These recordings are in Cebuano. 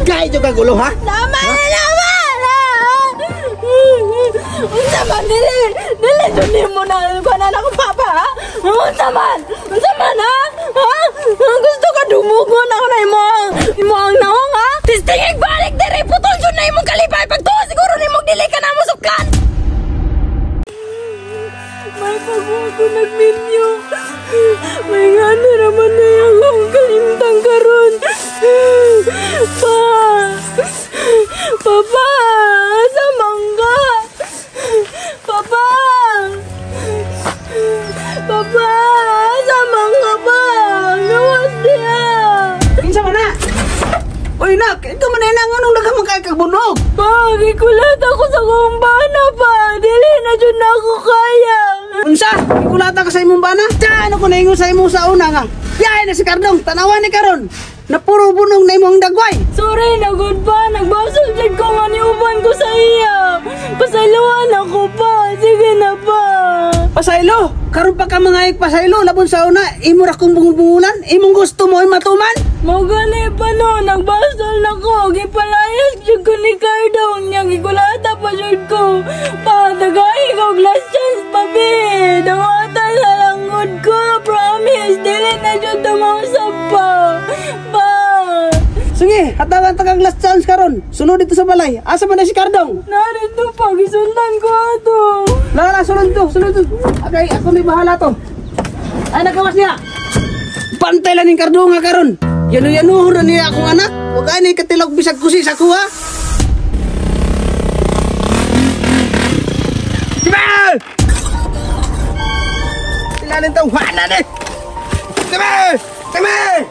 Gay jud kag ulo, ha? Tama na naman! Unsa man, dili, dili, jud nimo na, kuha na akong papa, ha? Unsa man? Unsa man, ha? Ha? Gusto ka dumugon ako na imo ang naong, ha? Tistingig balik diri, putol jud na imong kalipay. Pagtuo siguro nimo dili ka na mo suklan. May pagwa ko nagminyo. May nga na naman na yung akong kalimtang karon. Pa! Papa! Sa mangga! Papa! Papa! Sa mangga pa! Gawas niya! Kinsa man na? Uy nak, ikaw man na nganong daghan man kay kag bunog? Pa, gikulat ako sa akong bana pa! Dili na jud na ako kaya! Unsa? Gikulata ka sa imong bana? Ano ko naingon sa imong sa una nga? Yaay na si Kardong, tanawan ni karon. Na puro bunog na imong dagway. Sorry na gud pa, nagbasol jud ko nga niuban ko sa iya. Pasayloan ako pa, sige na pa. Pasaylo, karon pa ka mga pasaylo labon sa una, imo ra kong bungubungulan, imong gusto mo ay matuman. Mao gani pa no, nagbasol na ko, gipalayas jud ko ni Kardong niya, gikulata pa jud ko. Pa, dagahi ko last chance pa be. Dawatan sa langod ko, promise, dili na jud tumausap pa. Pa. Sige, hatagan ta kag last chance karon. Sunod dito sa balay. Asa man na si Kardong? Narito pa, gisundan ko ato. Lala, sunod to, sunod to. Okay, ako may bahala to. Ay, nagawas niya. Pantay lang ning Kardong nga karon. Yano-yanuhon na niya akong anak. Huwag ani katilog bisag kusi sa kuha. Tibel! Ilalim tawhanan eh! Tibel! Tibel!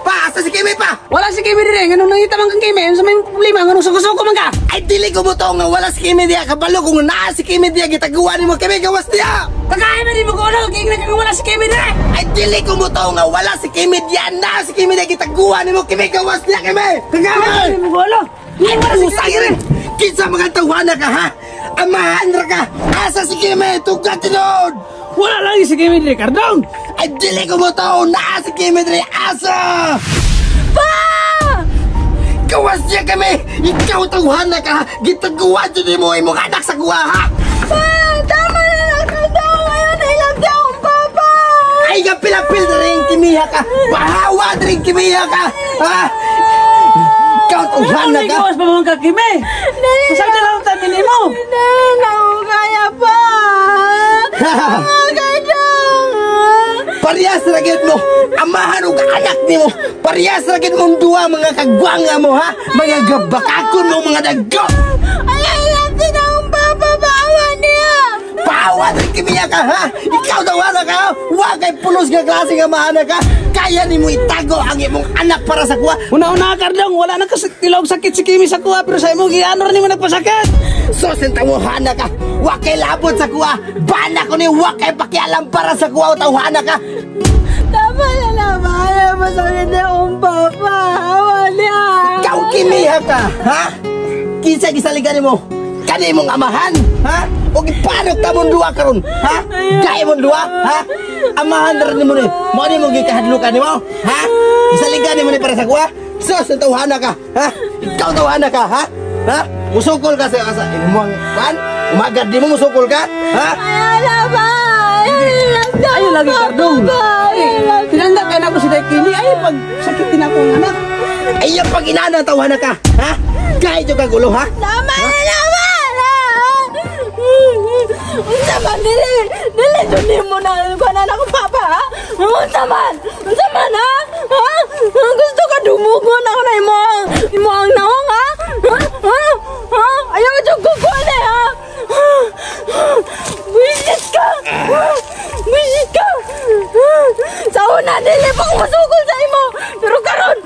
Pa, asa si Kimi pa? Wala si Kimi dire. Nganong nangita man kang Kimi? Ano sa may problema? Nganong suko-suko man ka? Ay, dili ko mo to nga wala si Kimi diya. Kabalo kung naa si Kimi diya, gitaguan nimo Kimi, gawas diya! Kakain man din mo ko ano? Kaya nga wala si Kimi dire! Ay, dili ko mo to nga wala si Kimi diya. Naa si Kimi diya, gitaguan nimo Kimi, gawas diya, Kimi! Kakain man din mo ko ano? Ay, usay rin! Kinsa mga tawana ka, ha? Amahan ra ka! Asa si Kimi? Tugad tinuod! Wala lang si Kimi dire, Kardong! Ay, dili ko mo to! Naa si Kimi dire! Asa! Pa! Gawas niya kami! Ikaw tawhana ka! Gitaguan dyan mo imong anak sa kuha, ha? Pa! Tama na lang Kardong! Ngayon ay lang di akong papa! Ay, gapilapil na rin kimiha ka! Bahawa na rin kimiha ka! Ha? Ikaw tawhana ka! Gawas pa mo ka Kimi? Saan na lang tayo mo? Hindi na ako kaya pa! Kardong! Parehas ra gyud mo! Amahan og anak nimo! Parehas ra gyud mong duwa mga kagwanga mo, ha? Mga gabakakon mo mga dago! Ay, ay, lang din akong papa! Baawa niya! Pawa na kimiya ka, ha? Ikaw tawhana ka, ha? Wa kay pulos nga klase nga mahana ka! Kaya nimo itago ang imong anak para sa kuha! Una-una, Kardong, wala na kasi tilog sakit si Kimi sa kuha, pero sa imo, giano rin mo nagpasakit! So, sintamuhana ka! Wa kay labot sa kuha! Bana ko ni wa kay pakialam para sa kuha, tawhana ka! Tama na naman! Ayaw masakit na akong papa! Awa niya! Ikaw kimiha ka, ha? Kinsa gisaligan nimo? Kani imong amahan, ha? O gipanok ta mong duwa karon, ha? Gay mong duwa, ha? Amahan ra nimo ni. Mao ni mo gikahadlukan nimo, ha? Gisaligan nimo ni para sa kuha? Sus, tawhana ka, ha? Ikaw tawhana ka, ha? Ha? Musukol ka sa imong kan? Umagad di mo musukol ka, ha? Ayaw na ba? Ayaw lagi, Kardong! Tinanda kay na ako si Day Kimi, ay pag sakit din ako ang anak. Ay, yung pag inana tawhana ka, ha? Gay jud ka gulo, ha? Tama na naman! Unsa man, dili, dili jud nimo na kuha na akong papa, ha? Unsa man? Unsa man, ha? Ha? Gusto ka dumugon ako na imo ang naong, ha? Ha? Ha? Ayaw jud ko kuha na, ha? Buisit ka! Buisit ka! Sa una, dili pa ko masugol sa imo! Pero karon,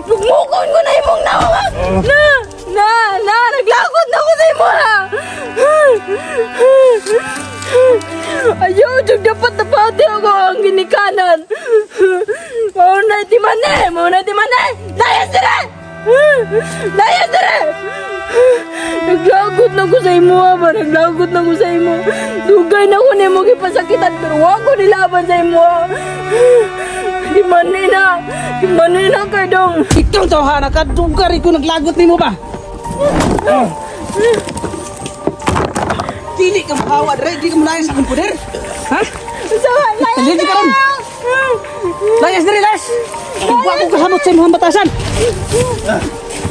lugmukon ko na imong naong, ha? Na! Na! Na! Naglakot na ko sa imo, ha? Ayaw, jud dapat napati ako ang ginikanan. Mao na timane! Mao na timane! Layas dire! Layas dire! Naglagot na ko sa imo, ha? Naglagot na ko sa imo. Dugay na ko nimo gipasakitan pero wa ko nilaban sa imo, ha? Gimanina! Gimanina Kardong! Ikaw tawhana ka, dugari ko naglagot nimo ba? Dili ka makawa dre, di ka mulayan sa akong poder. Ha? Sa layas Dili ka ron. Layas diri, layas. Wa ko kasabot sa imong batasan.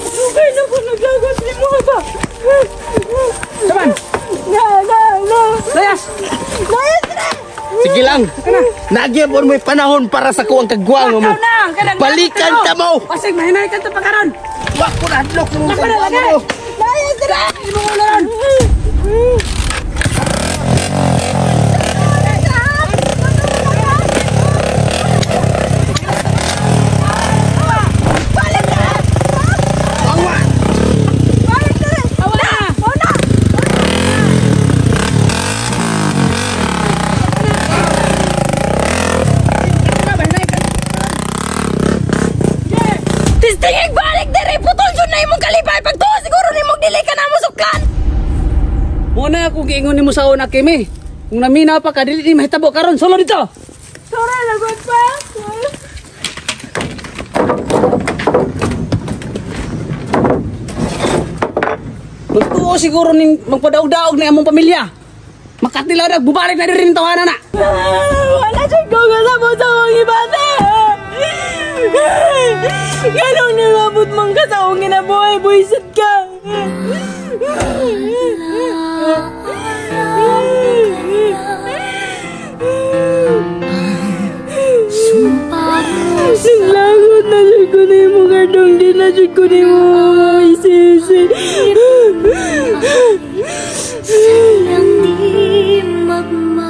Dugay na ko naglagot nimo ba? Saman, Na, na, na! layas. Layas dre! Sige lang. Nagyapon mo'y panahon para sa kuwang kagwang mo. Ikaw na, kanang Balikan ta mo. Pasig mahinay ka ta pa karon. Wa ko na hadlok mo Ako na kagwang lagi. mo. Layas dre! Imong ulo ron. Awa. Awa na. Tistingig balik diri putol jud na imong kalipay pagtuo siguro nimo dili ka namo suklan. Mo na ako giingon nimo sa una Kimi. Kung naminaw pa ka dili ni mahitabo karon solo dito. Sorry lagot pa. Magtuo siguro ning magpadaog-daog na among pamilya. Makatilaw na bubalik na diri ning tawanan na. Wala jud ko kasabot sa akong ibate. Ganong nangabot man ka sa akong ginabuhay, buisit ka. Naglagot na jud ko nimo, Kardong. Di na jud ko nimo isisi. Sayang di magmahal.